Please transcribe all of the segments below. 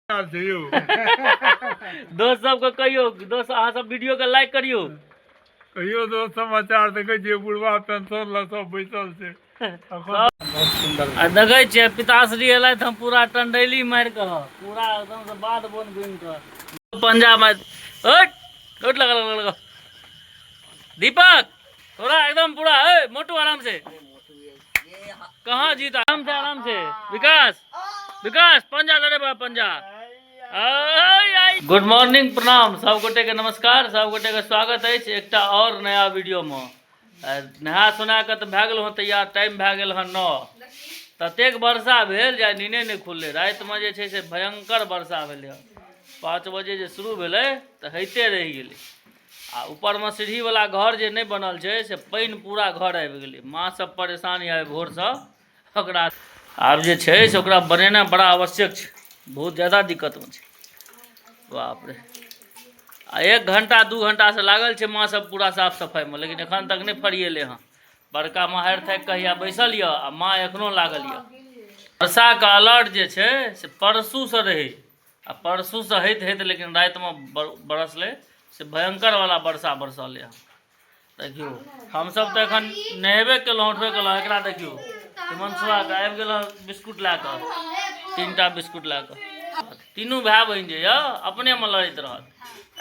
छै यौ। दोस्त सबके कहियौ, दोस्त अहाँ सब वीडियो के लाइक करियौ। कहियो दोस्त समाचार देखै छियै, बुढ़वा पेंशन लऽ सब बैसल छै। आ देखै छियै पिताश्री एलथि हम पूरा टंडैली मारि कऽ पूरा एकदम से बाध बन घुमि कऽ पंजा मारि हट हट लगा लगा लगा। दीपक थोड़ा एकदम पूरा ए मोटू आराम से कहाँ जीत, आराम से आराम से। विकास विकास पंजा लड़े बा पंजा। गुड मॉर्निंग, प्रणाम सब गोटे के, नमस्कार सब गोटे के, स्वागत अछि एकटा और नया वीडियो में। नहा सोना के तऽ भए गेल हँ तैयार, टाइम भए गेल हँ 9। ततेक वर्षा भेल जे नीने नहि खुललै। रातिमे जे छै से भयंकर वर्षा भेलै हँ, 5 बजे जे शुरू भेलै तऽ होइते रहि गेलै। आ ऊपरमे सीढ़ीवला घर जे नहि बनल छै से पानि पूरा घर आबि गेलै। माँ सब परेशान यऽ भोरसँ, ओकरा आब जे छै से ओकरा बनेनाइ बड़ा आवश्यक छै, बहुत ज्यादा दिक्कतमे छै। बाप रे, आ 1 घंटा 2 घंटासँ लागल छै माँ सब पूरा साफ सफाइमे, लेकिन एखन तक नहि फरिएलै हँ। बड़का माँ हारि थाकि कऽ हैया बैसल यऽ आ माँ एखनो लागल यऽ। वर्षाके अलर्ट जे छै से परसूसँ रहै, आ परसूसँ होइत होइत लेकिन रातिमे बरसलै से भयंकरवला वर्षा बरसलै हँ। देखियौ हमसब तऽ एखन नहेबे केलहुँ, उठबे केलहुँ। एकरा देखियौ हिमांशुआके आबि गेल हँ बिस्कुट लए कऽ, 3टा बिस्कुट लए कऽ। तीनू भाय बहिन जे यऽ अपनेमे लड़ैत रहत,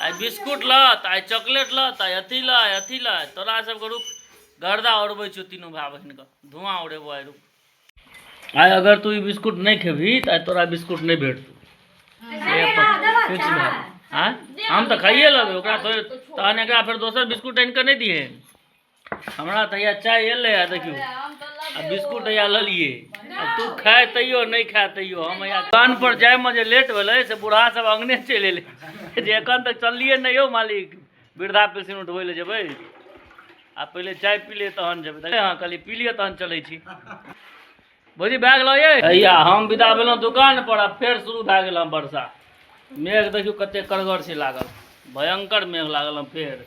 आइ बिस्कुट लऽ, आइ चॉकलेट लऽ, आइ अथी लऽ, आइ अथी लऽ। तोरा सबके रुक गर्दा उड़बै छौ, तीनू भाय बहिनके धुआँ उड़ेबो आइ। रुक, आइ अगर तू ई बिस्कुट नहि खेबही तऽ आइ तोरा बिस्कुट नहि भेटतौ। आँय हम तऽ खाइए लेबै ओकरा थोड़े, तहन एकरा फेर दोसर बिस्कुट आनि कऽ नहि दिहे। हमरा तऽ हैया चाय एलै आ देखियौ आ बिस्कुट हैया ललियै। आ तू खाय तैयो नहि खाय तैयो हम हैया दुकान पर जायमे जे लेट भेलै से बूढ़ा सब अङ्गने चलि एलै जे एखन तक चललियै नहि यौ मालिक, वृद्धा पेंशन उठबै लए जेबै आ पहिले चाय पी ले तहन जेबै। हँ कहलियै पी लिअ तहन चलै छी। भौजी बैग लऽ ये। हैया हम विदा भेलहुँ दुकान पर आ फेर शुरू भए गेल हँ वर्षा। मेघ देखियौ कते कड़गर छै लागल, भयंकर मेघ लागल हँ। फेर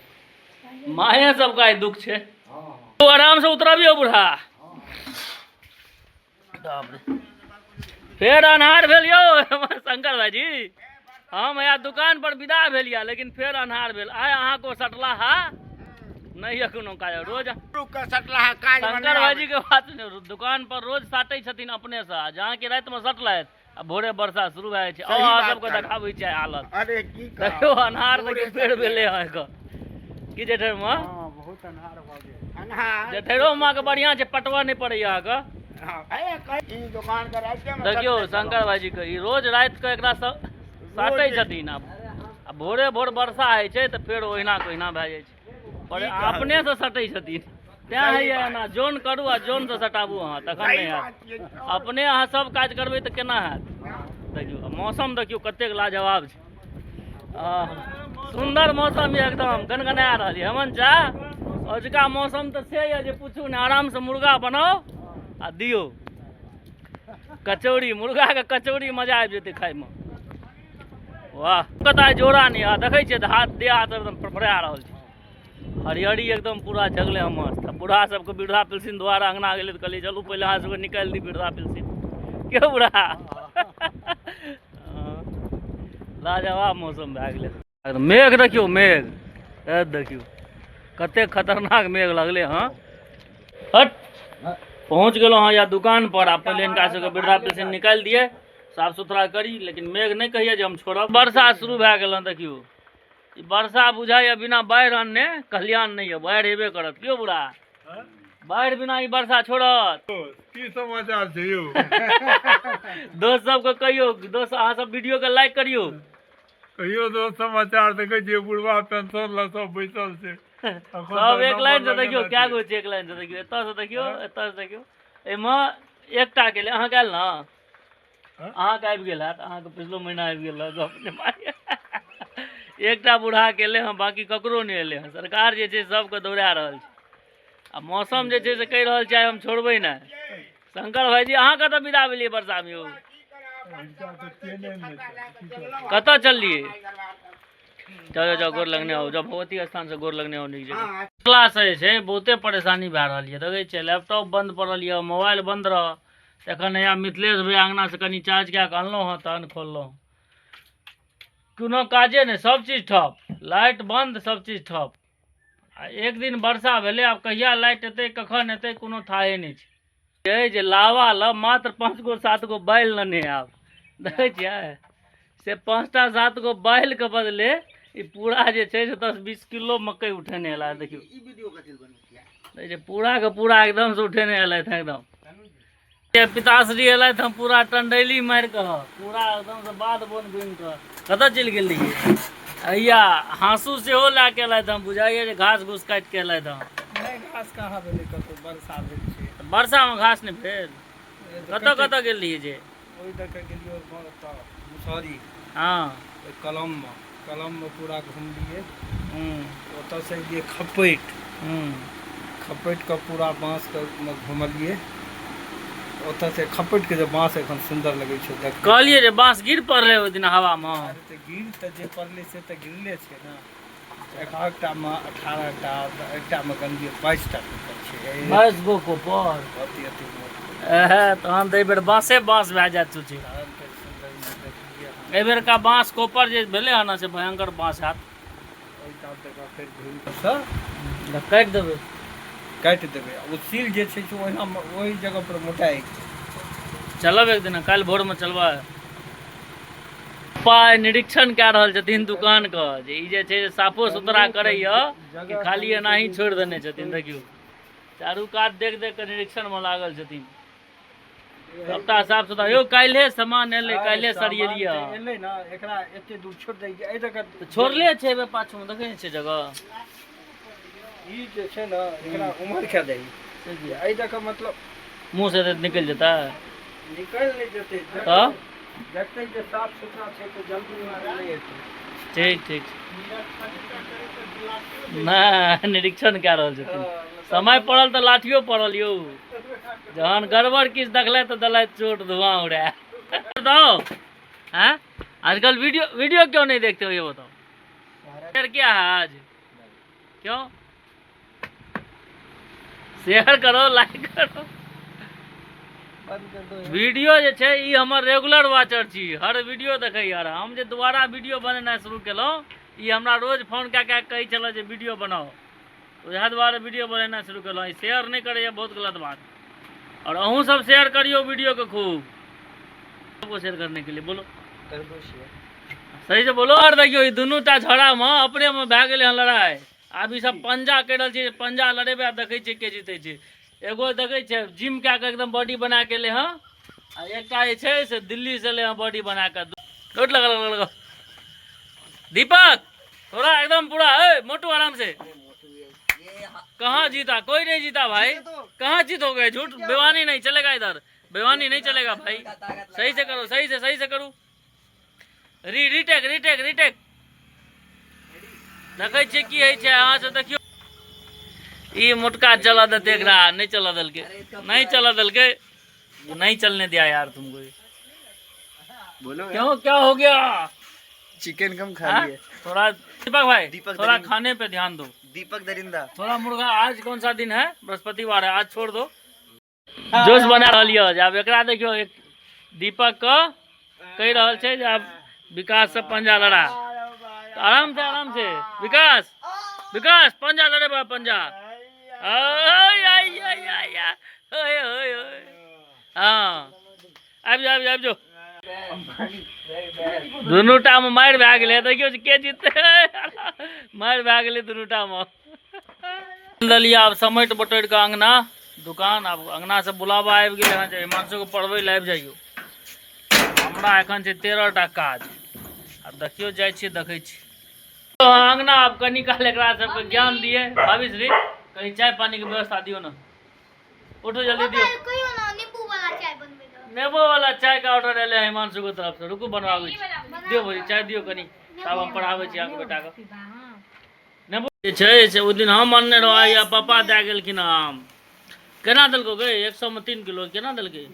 माहे सबके आइ दुख छै। तू आराम से उतरबियौ बूढ़ा। बाप रे, फेर अन्हार भेल यौ शंकर भाईजी। हम हैया दुकान पर विदा भेल या लेकिन फेर अन्हार भेल। आइ अहाँके सटला हा नहि यऽ कोनो काज। रोज शंकर भाईजी के बात नहि, दुकान पर रोज साटै छथिन अपने से, आ जहाँ कि रातिमे सटलथि आ भोरे वर्षा शुरू भए जाइ छै। अहाँ सबके देखाबै छै हालत। अरे की देखियौ अन्हार देखियौ फेर भेलै हँ एकर की जेठेर माँ। बहुत अन्हार भऽ गेल। अन्हार जेठेरो माँ के बढ़िआँ छै, पटवा नहि पड़ैया अहाँके। देखियौ शंकर भाईजी के ई रोज राति के एकरा सब साटै छथिन आ भोरे भोर वर्षा होइ छै तऽ फेर ओहिना के ओहिना भए जाइ छै। पर अपने से सटै छथिन तैं होइए एना। जोन करू आ जोन से सटाबू अहाँ तखन नहि हैत। अपने अहाँ सब काज करबै तऽ केना हैत। देखियौ मौसम देखियौ कतेक लाजवाब छै, सुन्दर मौसम यऽ एकदम गनगना रहल यऽ। हेमंत चा अजुका मौसम तऽ से यऽ जे पूछू ने, आरामसँ मुर्गा बनाउ आ दियौ कचौड़ी, मुर्गाके कचौड़ी मजा आबि जेतै खाइमे। वाह कतऽ जोड़ा नहि आ देखै छियै तऽ हाथ देह हाथ एकदम फड़फड़ा रहल छै, हरियरी एकदम पूरा जगलै हँ मस्त। बूढ़ा सबके वृद्धा पेंशन द्वारा अङ्गना गेलै तऽ कहलियै चलू पहिले अहाँ सबके निकालि दी वृद्धा पेंशन। के बूढ़ा लाजवाब मौसम भए गेलै। मेघ देखियौ, मेघ देखियौ कतेक खतरनाक मेघ लगलै हँ। हट पहुँच गेलहुँ हँ या दुकान पर। आ पहिले हिनका सबके वृद्धा पेंशन निकालि दियै, साफ सुथरा करी। लेकिन मेघ नहि कहिए जे हम छोड़ब। वर्षा शुरू भए गेल हँ देखियौ। ई वर्षा बुझाइए बिना बाढ़ि अनने कल्याण नहि यऽ, बाढ़ि एबे करत। क्यों बुढ़ा बाढ़ि बिना ई वर्षा छोड़त? की समाचार छै यौ? दोस्त सबके कहियौ, दोस्त अहाँ सब वीडियो के लाइक करियौ। कहियो दोस्त समाचार देखै छियै, बुढ़वा पेंशन लऽ सब बैसल छै। सब एक लाइन से देखियौ कए गो छै, एक लाइन से देखियौ, एतऽ से देखियौ, एतऽ से देखियौ। एहिमे एकटा के अहाँके आयल ने, अहाँके आबि गेल हैत, अहाँके पिछलो महीना आबि गेल रहए। गप नहि मारियै, एकटा बूढ़ाके एलै हँ, बाँकी ककरो नहि एलै हँ। सरकार जे छै सबके दौड़ा रहल छै आ मौसम जे छै से कहि रहल छै हम छोड़बै नहि। शंकर भाईजी अहाँ कतऽ विदा भेलियै वर्षामे यौ? कतऽ चललियै? जाउ जाउ गोर लगने आउ, जाउ भगवती स्थान से गोर लगने आउ नीक जगह। क्लास जे छै बहुते परेशानी भए रहल यऽ। देखै छियै लैपटॉप बन्द पड़ल यऽ, मोबाइल बन्द रह। एखन हैया मिथिलेश भैया अङ्गनासँ कनि चार्ज कए कऽ अनलहुँ हँ तहन खोललहुँ। कोनो काजे नहि, सब चीज ठप, लाइट बन्द, सब चीज ठप। आ एक दिन वर्षा भेलै, आब कहिया लाइट एतै कखन एतै कोनो थाहे नहि छै। जे लावा लऽ मात्र 5 गो 7 गो बैल लेने आब देखै छियै, से 5टा 7 गो बैलके बदले ई पूरा जे छै से 10-20 किलो मकई उठेने एला। देखियौ जे पूरा के पूरा एकदम से उठेने एलथि एकदम। पिताश्री एलथि हम पूरा टंडैली मारि कऽ पूरा एकदम से बाध बोन घुमि कऽ कतऽ चलि गेल रहियै। अइया हाँसू सेहो लए कऽ एलथि हम, बुझाइए जे घास घूस काटि कऽ एलथि हम। नहि घास कहाँ भेलै, कतौ वर्षा भेल छै। वर्षामे घास नहि भेल? कतऽ कतऽ गेल रहियै जे? ओहि दऽ कऽ गेलियै ओतऽ मुसहरी। हँ। ओहि कलममे, कलममे पूरा घुमलियै। ओतऽसँ एलियै खपैट। खपैटके पूरा बाँसके मे घुमलियै। ओतऽसँ खपैटके जे बाँस एखन सुन्दर लगै छै देखैमे। कहलियै जे बाँस गिर पड़लै ओहि दिन हवामे। अरे तऽ गिर तऽ जे पड़लै से तऽ गिरले छै ने। एकहकटामे 18टा, एकटामे गनलियै 22टा कोपर छै। 22 गो कोपर? अति अति मोट। तहन तऽ एहिबेर बाँसे बाँस भए जायत सोची। तहन तऽ सुन्दर देखलियै हन। एहिबेरका बाँस कोपर जे भेलै हन से भयंकर बाँस हैत। ओहि कात दऽ फेर घुमि कऽ काटि देबै। काटि देबै। ओ सील जे छै से ओहिना ओहि जगह पर मोटाइ छै। चलब एक दिना, काल्हि भोरमे चलबै। पाइ निरीक्षण कए रहल छथिन दुकानके, जे ई जे छै साफो सुथरा करैया कि खाली एनाही छोड़ि देने छथिन। देखियौ चारू कात देख देख कऽ निरीक्षणमे लागल छथिन, सबटा साफ सुथरा। यौ काल्हे सामान एलै, काल्हे सरियेलियै। एलै ने, एकरा एते दूर छोड़ि दै एहि जगह छोड़ले छै एहि पाछूमे, देखै नहि छियै जगह। ई जे छै ने एकरा उम्हर कए दही एहि जगह, मतलब मुँह से निकलि जेतै। निकलि नहि जेतै तऽ देखतै जे साफ सुथरा छै तऽ जल्दी नहि एतै। ठीक ठीक, नहि निरीक्षण कए रहल छथिन। समय पड़ल तऽ लाठियो पड़ल यौ, जहन गड़बड़ किछु देखलथि तऽ देलथि चोट धुआं उड़ा बताओ। हैं आजकल वीडियो वीडियो क्यों नहीं देखते हो ये बताओ? शेयर क्या है आज, क्यों शेयर करो, लाइक करो वीडियो जे छै। ई हमर रेगुलर वाचर छी, हर वीडियो देखै यार। हम जे दोबारा वीडियो बनेनाइ शुरू केलहुँ, ई हमरा रोज फोन कए कए कहै छलै जे वीडियो बनाउ, उएह दुआरे वीडियो बनेनाइ शुरू केलहुँ। ई शेयर नहि करैए, बहुत गलत बात। और अहूँ सब शेयर करियौ वीडियो के खूब। सबको शेयर करने के लिए बोलो, सही से बोलो। और देखियौ ई दुनू टा झगड़ामे अपनेमे भए गेलै हन लड़ाइ। आब ई सब पंजा करि रहल छै, पंजा लड़ेबै, आब देखै छियै के जीतै छै। एगो देखै छियै जिम कए कऽ एकदम बॉडी बना के एलै हँ, आ एकटा जे छै से दिल्ली से एलै हँ बॉडी बना कऽ। चोट लगल लगल दीपक थोड़ा एकदम पूरा। ए मोटू आराम से। कहाँ जीता? कोई नहीं जीता भाई, कहाँ जीत हो गए? झूठ बेवानी नहीं चलेगा इधर, बेवानी नहीं चलेगा भाई। सही से करो, सही से, सही से करू। री रिटेक रिटेक रिटेक। देखै छियै की होइ छै। अहाँ सब देखियौ, ई मोटका चलऽ देतै एकरा? नहि चलऽ देलकै, नहीं चलऽ देलकै, नहीं चलने दिया यार तुमको। बोलो क्यों, क्या हो गया? चिकन कम खा हाँ? लिए। थोड़ा दीपक भाई, दीपक थोड़ा खाने पे ध्यान दो। दीपक दरिंदा। थोड़ा मुर्गा। आज कौन सा दिन है? बृहस्पतिवार है, आज छोड़ दो। जोश बना रहल यऽ जे आब एकरा देखियौ, एक दीपक के कहि रहल छै जे आब विकास से पंजा लड़ा। तऽ आराम से, आराम से विकास, विकास पंजा लड़ेबा, पंजा। ओय आय आय आय आय, ओय ओय ओय। हँ आबि जाओ, आबि जाओ, आबि जाओ। दुनू टा मे मारि भए गेलै। देखियौ जे के जीतै। मारि भए गेलै दुनू टा मे। देलियै आब समेट बटोरि कऽ अङ्गना दुकान। आब अङ्गना से बुलावा आबि गेलै हँ जे हिमांशुके पढ़बै लए आबि जइयौ। हमरा एखन छै 13 टा काज। आब देखियौ, जाइ छियै, देखै छी अङ्गना। आब कनी काल एकरा सबके ज्ञान दियै। भाभी श्री, कनी चाय पानीके व्यवस्था दियौ ने। उठू, जल्दी दियौ। कहियो ना नींबू वाला चाय बनबै दो। नेबो वाला चाय के ऑर्डर एलै हिमांशु के तरफ से। रुकू, बनवाबै छी। दियौ भौजी, चाय दियौ कनी, तब हम पढ़ाबै छी अहाँके बेटाके। नेबो जे छै से ओहि दिन हम अनने रहौ, या पापा दए गेलखिन आम। केना देलकौ गे? 100 मे 3 किलो केना देलकै?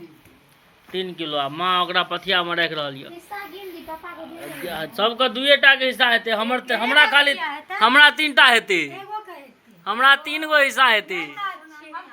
3 किलो। आ माँ ओकरा पथियामे राखि रहल यऽ। हिस्सा गिन दी, पापा के गिन। सबके दुए टा के हिस्सा हेतै। हमर तऽ हमरा खाली, हमरा 3 टा हेतै। एगो के हेतै। हमरा 3 गो हिस्सा हेतै।